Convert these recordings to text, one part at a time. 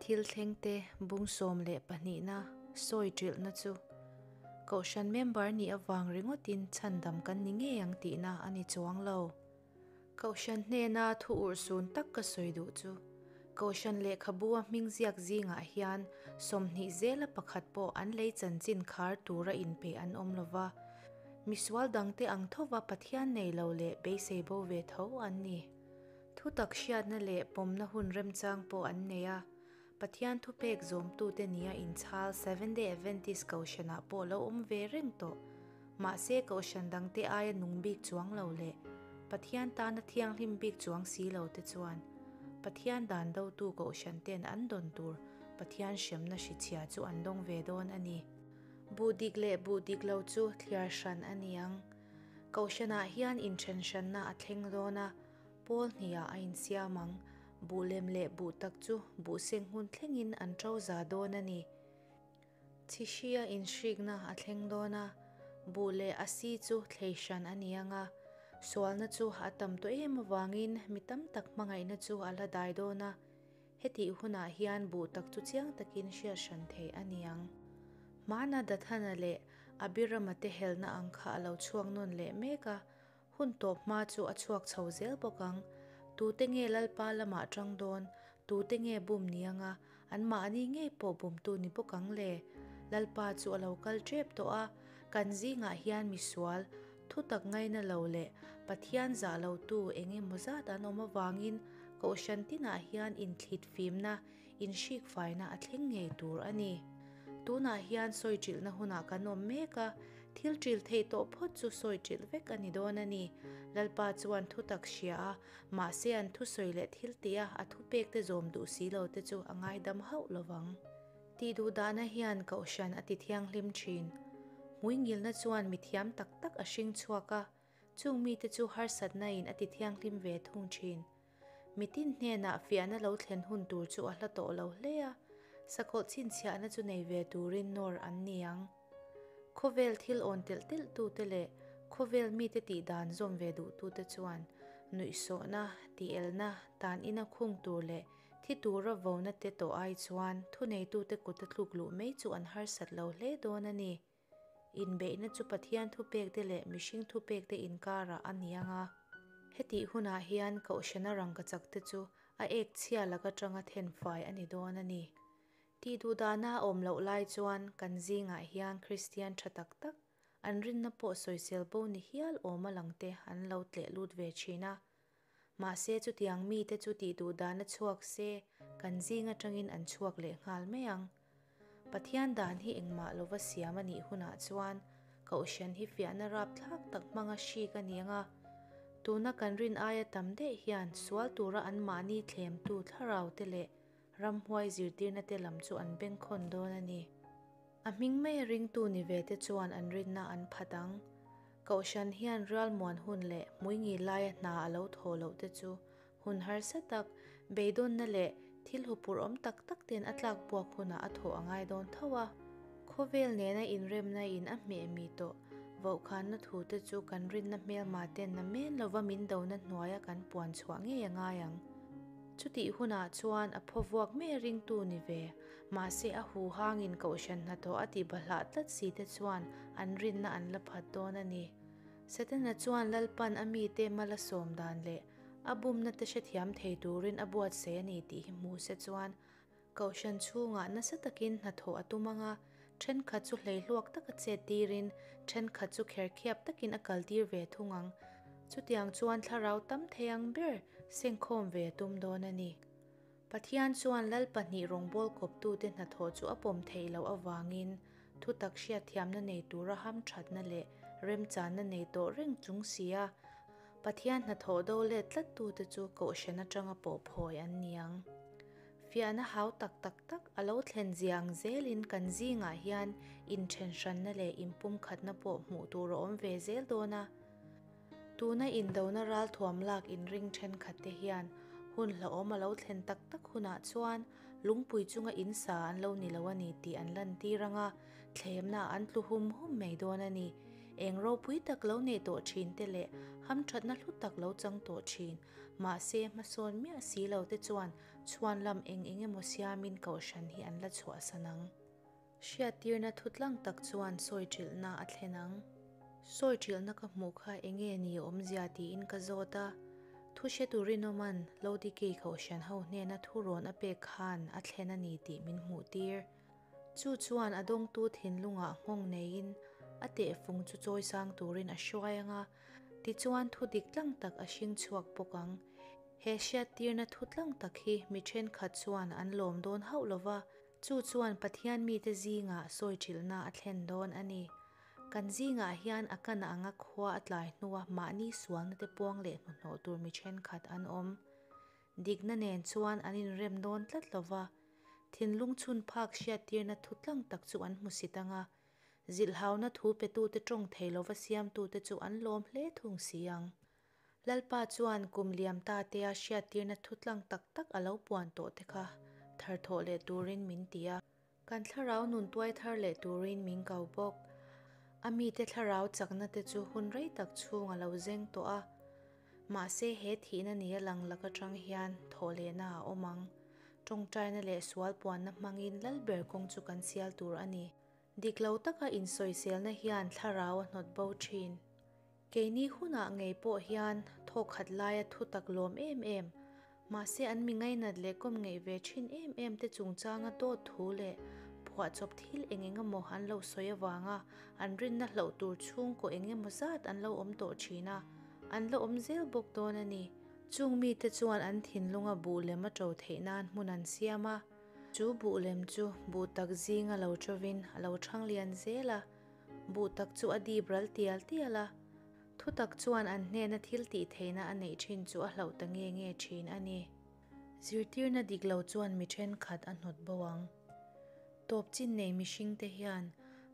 thil thlengte bung 12na sawi ṭilhna chu Kohhran member nih avang ringawtin chhandam kan ni ngei ang tihna a ni chuang lo. Kohhran hnena thu urhsun tak ka sawi duh chu Kohhran lehkhabua hming ziak zingah hian 20 zela pakhat pawh an lei chanchin khar tura inpe an awm lo va, misual dangte ang thova Pathian nei lo leh beisei bo ve tho an ni. Thutak hriatna leh pawmna hun remchang pawh an nei a, Pathian thupek zawmtute nia inchhal Seventh-day Adventist Kohhranah pawh lo awm ve reng tawh. Mahse Kohhran dangte aia nung bik chuang lo leh Pathian tana thianghlim bik chuang si lo te chuan Pathian dan dotu Kohhran ten an dawn tur Pathian hremna hrichhia chu an dawng ve dawn a ni. Buh dik leh buh dik lo chu thliar hran a ni ang. Kohhranah hian inthen hranna a thleng dawn a, Pawl hniah a insiam ang. Buh lem leh buh tak chu buh seng hun thlengin an ṭo za dawn a ni. Chhihria inhrikna a thleng dawn a, buh leh a si chu thlei hran a ni ang a. Sualna chu a tam tawh em avangin mi tam tak hmangaihna chu a la dai dawn a. Hetih hunah hian buh tak chu chiang takin hriat hran theih a ni ang. Hmana Dathana leh Abirama te helna ang kha a lo chhuak nawn leh mek a. Hun tawp hma chu a chhuak chho zel bawk ang. Tute nge Lalpa lamah tang dawn, tute nge bum ni anga, anmahni ngei pawh bumtu ni bawk ang le. Lalpa chu a lo kal tep tawh a, kan zingah hian misual, thutak ngaina lo leh Pathian zah lotu eng emaw zat an awm avangin Kohhran tinah hian inthlit fimna, inhrikfaina a thleng ngei tur a ni. Tunah hian sawi ṭilhna hunah kan awm mek a, thil ṭil theih tawh phawt chu sawi ṭilh vek a ni dawn a ni. Lalpa chuan thutak hria a, mahse an thusawi leh thil tih a a thupekte zawm duh si lo te chu a ngaidam hauh lo vang. Tih duh dahna hian Kohhran a ti thianghlim ṭhin. Hmuingilna chuan mithiam tak tak a hring chhuak a, chung mite chu harsatna in a ti thianghlim ve thung ṭhin. Mitin hnenah fiahna lo thlen hun tur chu a hla tawh lo hle a, sakawlh chhinchhiahna chu nei ve turin nawr an ni ang. Khawvel thil awn telh telh tute leh khawvel mite tih dan zawm ve duh tute chuan nuihsawhna, tihelna, tan ina khung tur leh thi tura vona te tawh ai chuan thuneitute kuta tluk luh mai chu an harsat lo hle dawn a ni. Inbeihna chu Pathian thupekte leh mihring thupekte inkarah a ni ang a. Hetih hunah hian Kohhrana rangkachakte chu a ek chhia lak atanga thenfai a ni dawn a ni. Tih duhdahna a awm loh lai chuan kan zingah hian Kristian tha tak tak, an rinna pawh sawisel bo ni hial awm a langte an lo tleh lut ve thin a. Mahse chutiang mite chu tih duhdahna chhuak se kan zing atangin an chhuak leh nghal mai ang. Pathian dan hi engmah lova siam a nih hunah chuan Kohhran hi fiahna rapthlak tak hmanga hrik a ni ang a. Tuna kan rin aia tam daih hian sual tura anmahni thlemtu thlarau te leh ramhuai zirtirna te lam chu an bengkhawn dawn a ni. A hming mai a ringtu ni ve te chuan an rinna an phat ang. Kohhran hian ralmuan hun leh hmuingil laia hna a lo thawh loh te chu hun harsa tak, beidawnna leh thil hupurh awm tak tak ten a tlak buak hunah a thawh a ngai dawn tho a. Khawvel nena inremna in a hmeh mi tawh vauhkhanna thu te chu kan rinna hmelma ten na men lova min dona hnuaia kan puan chhuah ngei a ngai ang. Chutih hunah chuan a phaw vuak mai a ringtu ni ve, mahse a huhangin Kohhran hnathawh a tih bahlah tlat si te chuan an rinna an la phat dawn a ni. Setana chuan Lalpan a mite mal a sawm dan leh a bumna te hrethiam thei turin a buatsaih a ni tih hi hmu se chuan Kohhran chhungah nasa takin hnathawh a tum ang a, thenkhat chu hleihluak taka chet tirin thenkhat chu kherkhiap takin a kal tir ve thung ang. Chutiang chuan thlarau tam thei ang ber sengkhawm ve a tum dawn a ni. Pathian chuan Lal pahnih rawngbâwl kawptute hnathawh chu a pawm theih loh avangin thutak hriatthiamna nei tura hamṭhatna leh remchânna nei tawh reng chung si a, Pathian hnathawh do let tlattute chu Kohhran aṭanga pawh phawi an ni ang. Fiahna hau tak tak tak a lo thlen zia ang zelin kan zingah hian inṭhenhranna leh inpumkhatna pawh hmuh tur a awm ve zel dawn a. Tuna indona ralthuam lak inring thenkhat te hian hun hlauhawm a lo thlen tak tak hunah chuan lungpui chunga in sa an lo ni lo a ni tih an lantir ang a, thlemna an tlu hum hum mai dawn a ni. Eng ropui tak lo nei tawh thin te leh hamthatna hlu tak lo chang tawh thin, mahse hmasawn miah si lo te chuan chhuanlam eng eng emaw siamin kohhran hi an la chhuahsan ang. Hriattirna thutlang tak chuan sawi ṭilhna a thlen ang. Sawi ṭilhna ka hmuh kha eng nge ni awmzia tiin ka zawt a. Thu hretu rinawman Lodikei kohhran ho hnena thurawn a pek khan a thlen a ni tih min hmuhtir. Chu chuan a dawngtu thinlungah nghawng neiin a tehfung chu chawisang turin a hruai ang a, tichuan thu dik tlang tak a hring chhuak bawk ang. He hriattirna thu tlang tak hi mi thenkhat chuan an lawm dawn hauh lo va, chu chuan Pathian mite zingah sawi ṭhilhna a thlen dawn a ni. Kan zingah hian a kan anga khua a tlai hnua mahni sualna te puang leh hnuhnawh tur mi thenkhat an awm. Dikna nen chuan an inrem dawn tlat lo va, thinlung chhun phak hriattirna thu tlang tak chu an hmu si tang a, zilhhauna thu petute tawng thei lova siamtute chu an lawm hle thung si ang. Lalpa chuan kum liam ta tea hriattirna thu tlang tak tak a lo puan tawh te kha tharthawh leh turin min ti a. Kan thlarau nun tuai thar leh turin min ko bawk. A mite thlarau chakna te chu hun rei tak chhung a lo zeng tawh a. Mahse he thihna ni a lang lak atang hian thawhlehna a awm ang. Tawngtaina leh sual puanna hmangin Lalber kawng chu kan sial tur a ni. Dik lo taka insawiselna hian thlarau a hnawt bo thin. Keini hunah ngei pawh hian thawkhat laia thutak lawm em em, mahse an mi ngainat leh kawm ngeih ve thin em em te chungchanga dawt thu leh phuahchawp thil eng eng emaw an lo sawi avanga an rinna hloh tur chhungkaw eng emaw zat an lo awm tawh thin a, an la awm zel bawk dawn a ni. Chung mite chuan an thinlunga buh lem a to theih nan hmun an siam a, chu buh lem chu buh tak zinga lo ṭovin a lo ṭhang lian zel a. Buh tak chu a dip ral tial tial a, thutak chuan an hnena thil tih theihna a neih thin chu a hlauh ta nge nge thin a ni. Zirtirna dik lo chuan mi thenkhat a hnawt bo ang. Tawp chin nei mihringte hian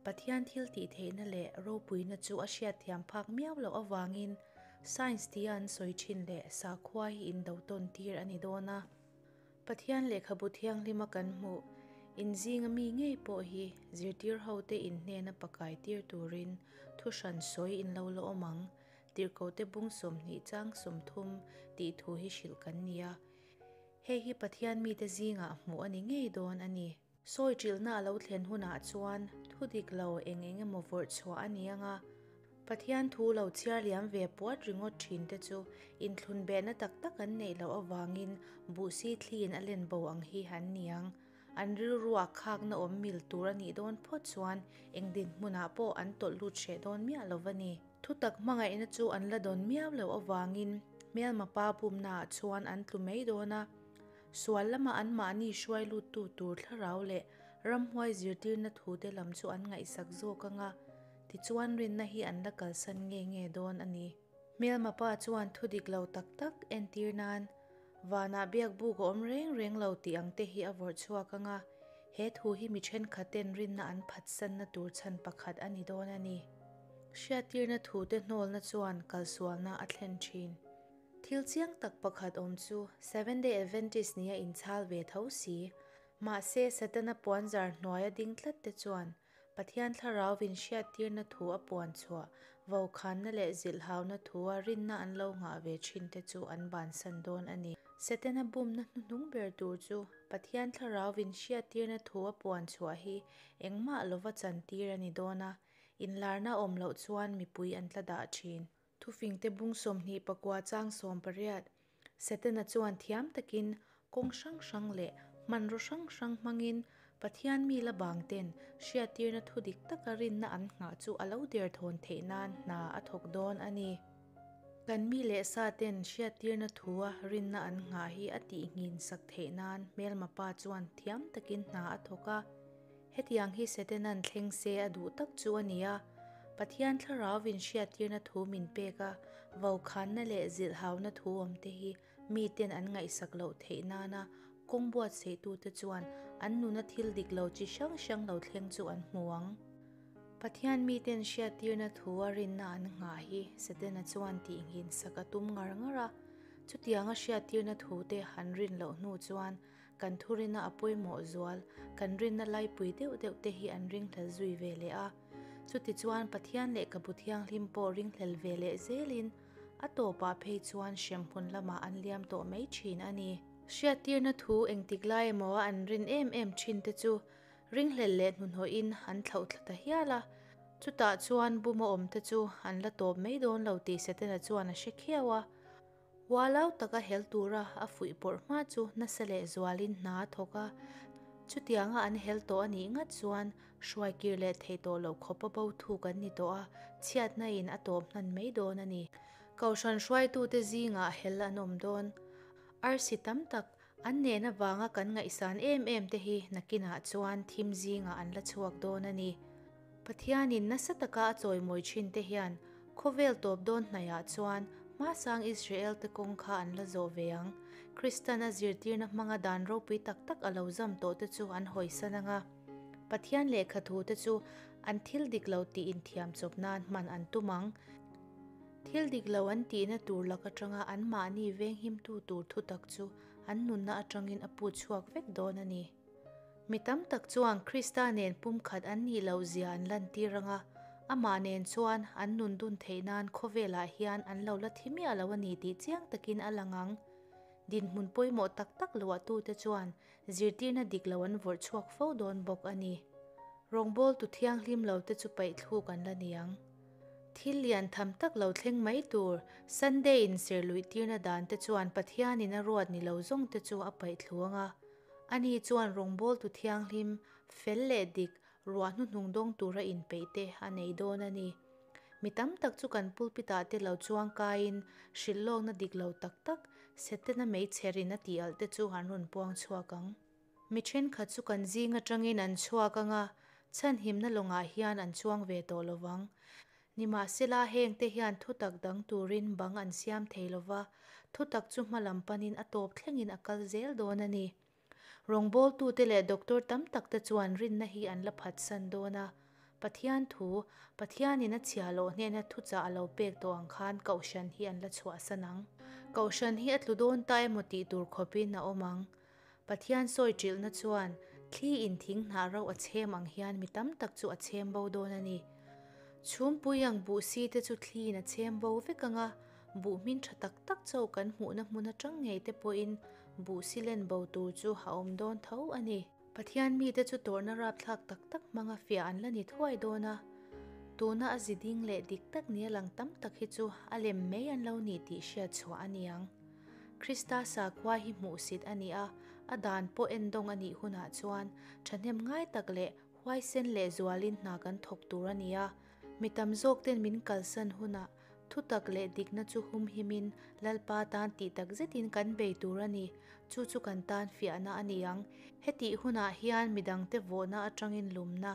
Pathian thil tih theihna leh ropuina chu a hriatthiam phak miau loh avangin science tia an sawi thin leh sakhua hi indo tawn tir a ni dawn a. Pathian lehkhabu thianghlima kan hmuh inzinga mi ngei pawh hi zirtir hote in hnena pakai tir turin thu hran sawi in lo la awm ang, Tirhkohte bung 20 chang 30 tih thu hi hrilh kan ni a. Hei hi Pathian mite zingah hmuh a ni ngei dawn a ni. Sawi ṭilhna a lo thlen hunah chuan thu dik lo eng eng emaw vawrh chhuah a ni ang a, Pathian thu lo chhiar liam ve puat ringawt ṭhin te chu inthlun behna tak tak an neih loh avangin buhsi thliin a len bo ang hi an ni ang. An rilruah khakna awm mil tur a nih dawn phawt chuan eng dinhmunah pawh an tawlh lut hreh dawn miah lo va ni. Thutak hmangaihna chu an la dawn miau loh avangin hmelma pa bumnaah chuan an tlu mai dawn a. Sual lama anmahni hruai luttu tur thlarau leh ramhuai zirtirna thute lam chu an ngaihsak zawk ang a, tichuan rinna hi an la kalsan nge nge dawn a ni. Hmelma pa chuan thu dik lo tak tak entir nan vanah biak buk a awm reng reng lo tih ang te hi a vawrh chhuak ang a, he thu hi mi thenkhatten rinna an phatsanna tur chhan pakhat a ni dawn a ni. Hriattirna thute hnawlna chuan kalsualna a thlen thin. Thil chiang tak pakhat awm chu Seventh-day Adventist nia inchhal ve tho si. Mahse, Setana puanzar hnuaia ding tlat te chuan Pathian Thlarauvin hriattirna thu a puan chhuah, vokhanna leh zilhhauna thua rinna an lo nghah ve thin te chu an bansan dawn a ni. Setana bumna hnuhnung ber tur chu Pathian Thlarauvin hriattirna thu a puan chhuah hi engmah lova chantir a ni dawn a, inlarna awm loh chuan mipui an tla dah thin. Thufingte bung 29 chang 18, Setana chuan thiam takin kawng hrang hrang leh hmanraw hrang hrang hmangin Pathian mi la bangten hriattirna thu dik taka rinna an nghah chu a lo derthawn theih nan hna a thawk dawn a ni. Kan mi leh sa ten hriattirna thua rinna an nghah hi a tihngin sak theih nan hmelma pa chuan thiam takin hna a thawk a. Hetiang hi Setenan thleng se a duh tak chu a ni a, Pathian Thlarauvin hriattirna thu min pek a, vokhanna leh zilhhauna thu awmte hi miten an ngaihsak loh theih nana kawng buatseihtute chuan an nuna thil dik lo chi hrang hrang lo thleng chu an hmu ang. Pathian miten hriattirna thu a rinna an nghah hi Setana chuan tihnghin sak a tum ngar ngar a, chutianga hriattirna thute han rin loh hnu chuan Kan thurina a pawimawh zual, kan rinna laipui deuh deuh te hi an ringhlel zui ve leh a. Chutichuan Pathian Lehkhabu Thianghlim pawh ringhlel ve leh zelin a tawpah phei chuan hremhmun lamah an liam tawh mai thin a ni. Hriattirna thu engtik lai emaw a an rin em em thin te chu ringhlel leh hnuhnawhin an thlauh thla ta hial a. Chutah chuan buma awm te chu an la tawp mai dawn lo tih Setana chuan a hre khiau a. Ualau taka hel tura a fuih pawrh hma chu nasa leh zualin hna a thawk a, chutianga an hel tawh a nih ngat chuan hruai kir leh theih tawh loh khawpa bo thuk an ni tawh a, chhiatna in a tawp hnan mai dawn a ni. Kohhran hruaitute zingah hel an awm dawn. Arsi tam tak, an nen avanga kan ngaihsan em em te hi nakinah chuan thim zingah an la chhuak dawn a ni. Pathianin nasa taka a chawimawi thin te hian khawvel tawp dawn hnaihah chuan hmasang Israel te kawng kha an la zawh ve ang. Kristan a zirtirna hmanga dan ropui tak tak a lo zam tawh te chu an hawisan ang a. Pathian lehkha thu te chu an thil dik lo tih inthiam chawp nan hman an tum ang. Thil dik lo an tihna tur lak atanga anmahni venghimtu tur thutak chu an nunna atangin a put chhuak vek dawn a ni. Mi tam tak chuan Krista nen pumkhat an nih loh zia an lantir ang a, amah nen chuan an nun dun theih nan khawvelah hian an lo la thi miah lo a ni tih chiang takin a lang ang. Dinhmun pawimawh tak tak luahtute chuan zirtirna dik lo an vawrh chhuak fo dawn bawk a ni. Rawngbawltu thianghlim lote chu paihthluk an la ni ang. Thil lian tham tak lo thleng mai tur, Sunday inserluihtirna dante chuan Pathianin a ruat ni lo zawngte chu a paihthlu ang a. Ani chuan rawngbawltu thianghlim, fel leh dik, ruah hnuhnung dawng tura inpeih te a nei dawn a ni. Mi tam tak chu kan pulpit-ah te lo chuang kaiin hrilhlawkna dik lo tak tak, Setana meichherin a tih alh te chu an rawn puang chhuak ang. Mi thenkhat chu kan zing atangin an chhuak ang a, chhanhimna lawngah hian an chuang ve tawh lo vang. Nimahsela, hengte hian thutak dang turin bang an siam thei lo va, thutak chu hma lam panin a tawp thlengin a kal zel dawn a ni. Rawngbawltute leh doctor tam takte chuan rinna hi an la phatsan dawn a. Pathian thu, Pathianin a chhia loh hnena thuchah a lo pek tawh ang khan Kohhran hi an la chhuahsan ang. Kohhran hi a tlu dawn ta emaw tih tur khawpin a awm ang. Pathian sawi ṭilhna chuan thli in thing hnah ro a chhem ang hian mi tam tak chu a chhem bo dawn a ni. Chhumpui ang buh si te chu thli in a chhem bo vek ang a, buh hmin ṭha tak tak chauh kan hmuhna hmun aṭang ngei te pawhin buh si len bo tur chu a awm dawn tho a ni. Pathian mite chu tawrhna rapthlak tak tak hmanga fiah an la ni thuai dawn a, tuna a zi ding leh dik tak nia lang tam tak hi chu a lem mai an lo ni tih hriat chhuah a ni ang. Krista sakhua hi hmuhsit a ni a, a dan pawh endawng a nih hunah chuan thahnem ngai tak leh huaisen leh zualin hna kan thawk tur a ni a. Mi tam zawkten min kalsan hunah thutak leh dikna chu humhimin Lalpa tan tih tak zetin kan bei tur a ni. Chu chu kan tan fiahna a ni ang. Hetih hunah hian midangte vawhna atangin lumna,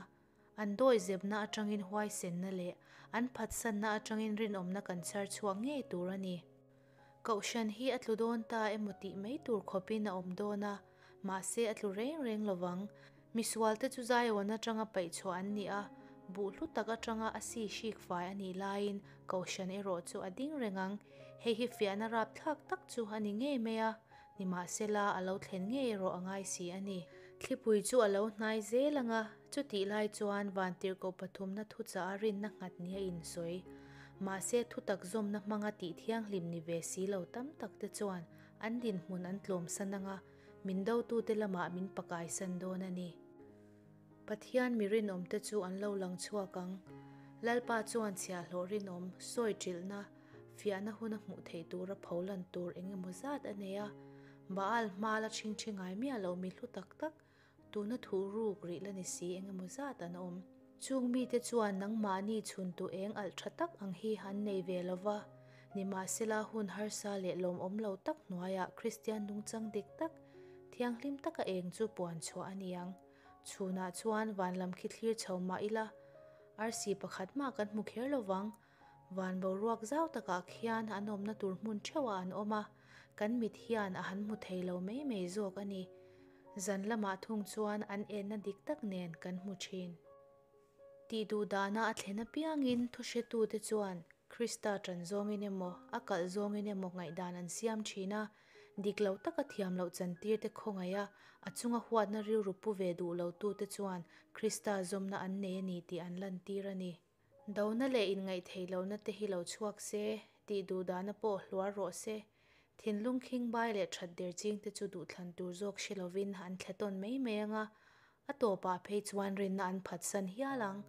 an dawihzepna atangin huaisenna leh an phatsanna atangin rinawmna kan chhar chhuak ngei tur a ni. Kohhran hi a tlu dawn ta emaw tih mai tur khawpin a awm dawn a, mahse a tlu reng reng lovang. Misualte chu Zion atanga paih chhuah an ni a, buh hlu tak atanga a si hrik fai a nih laiin Kohhran erawh chu a ding reng ang. Hei hi fiahna rapthlak tak chu a ni ngei mai a, nimahsela a lo thlen ngei erawh a ngai si a ni. Thlipui chu a lo hnai zel ang a, chutih lai chuan Vantirhkoh pathumna thuchah a rinna nghat ni a insawi. Mahse, thutak zawmna hmanga tih thianghlim ni ve si lo tam tak te chuan an dinhmun an tlawmsan ang a, min dotute lamah min pakaisan dawn a ni. Pathian mi rinawmte chu an lo lang chhuak ang. Lalpa chuan chhiahhlawh rinawm, sawi ṭilhna, fiahna huna hmuh theih tura pholan tur eng emaw zat a nei a. Baal hma la ṭhingṭhi ngai miah lo mi hlu tak tak, Tuna thu ruk rih la ni si eng emaw zat an awm. Chung mite chuan nangmahni chhuntu eng alh tha tak ang hi an nei ve lo va, nimahsela hun harsa leh lawmawm lo tak hnuaiah Kristian nungchang dik tak, thianghlim taka eng chu puan chhuah a ni ang. Chhunah chuan van lam khi thlir chho mah ila, arsi pakhat mah kan hmu kher lo vang. Van boruak zau takah khian an awmna tur hmun theuhah an awm a, kan mit hian a han hmu thei lo mai mai zawk a ni. Zan lamah thung chuan an enna dik tak nen kan hmu thin. Tih duh dahna a thlen apiangin thuhretute chuan Krista ṭan zawngin emaw, a kalh zawngin emaw ngaihdan an siam thin a. Dik lo taka thiam loh chantirte khawngaih a, a chunga huatna rilru pu ve duh lotute chuan Krista zawmna an nei a ni tih an lantir a ni. Dona leh inngaihtheih lohna te hi lo chhuak se, tih duhdahna pawh hluar rawh se. Thinlung khingbai leh that der chingte chu duhthlan tur zawk hre lovin an thle tawn mai mai ang a, a tawpah phei chuan rinna an phatsan hial ang.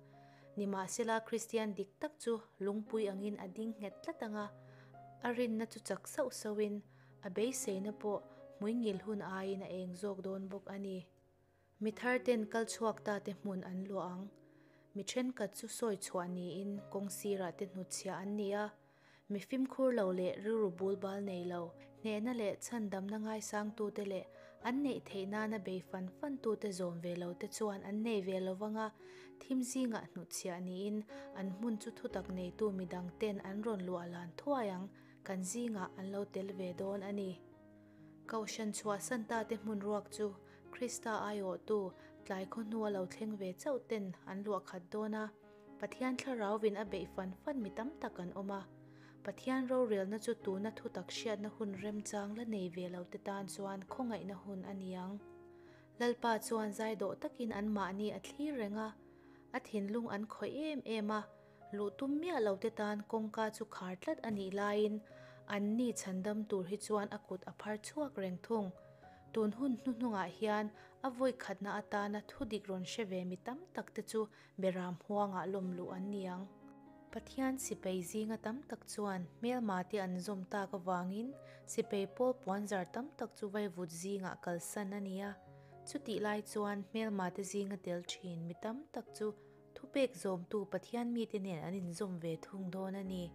Nimahsela Kristian dik tak chu lungpui angin a ding nghet tlat ang a, a rinna chu chak sauh sauhin a beiseina pawh hmuingil hun aiin a eng zawk dawn bawk a ni. Mi thar ten kal chhuak ta te hmun an luah ang. Mi thenkhat chu sawi chhuah niin kawng sirah te hnutchhiah an ni a. Mi fimkhur lo leh rilru bul bal nei lo, hnehna leh chhandamna ngaisangtute leh an neih theih nana bei fan fantute zawm ve lo te chuan an nei ve lo vang a, thim zingah hnutchhiah niin an hmun chu thutak neitu midang ten an rawn luah lan thuai ang, kan zingah an lo tel ve dawn a ni. Kohhran chhuahsan ta te hmun ruak chu Krista aiawhtu tlai khaw hnua lo thleng ve chauh ten an luah khat dawn a, Pathian Thlarauvin a beih fan fan mi tam tak an awm a. Pathian rorelna chu tuna thutak hriatna hun remchang la nei ve lo te tan chuan khawngaihna hun a ni ang. Lalpa chuan zaidawh takin anmahni a thlir reng a, a thinlung an khawih em em a, Luh tum miah lo te tan kawngka chu khar tlat a nih laiin anni chhandam tur hi chuan a kut a phar chhuak reng thung. Tun hun hnuhnungah hian a vawi khatna atana thudik rawn hre ve mi tam tak te chu beram huangah lawm luh an ni ang. Pathian sipai zinga tam tak chuan hmelma te an zawm tak avangin sipai pawl puanzar tam tak chu vaivut zingah kalsan a ni a. Chutih lai chuan hmelma te zinga tel thin mi tam tak chu Thupek zawmtu Pathian mite nen an inzawm ve thung dawn a ni.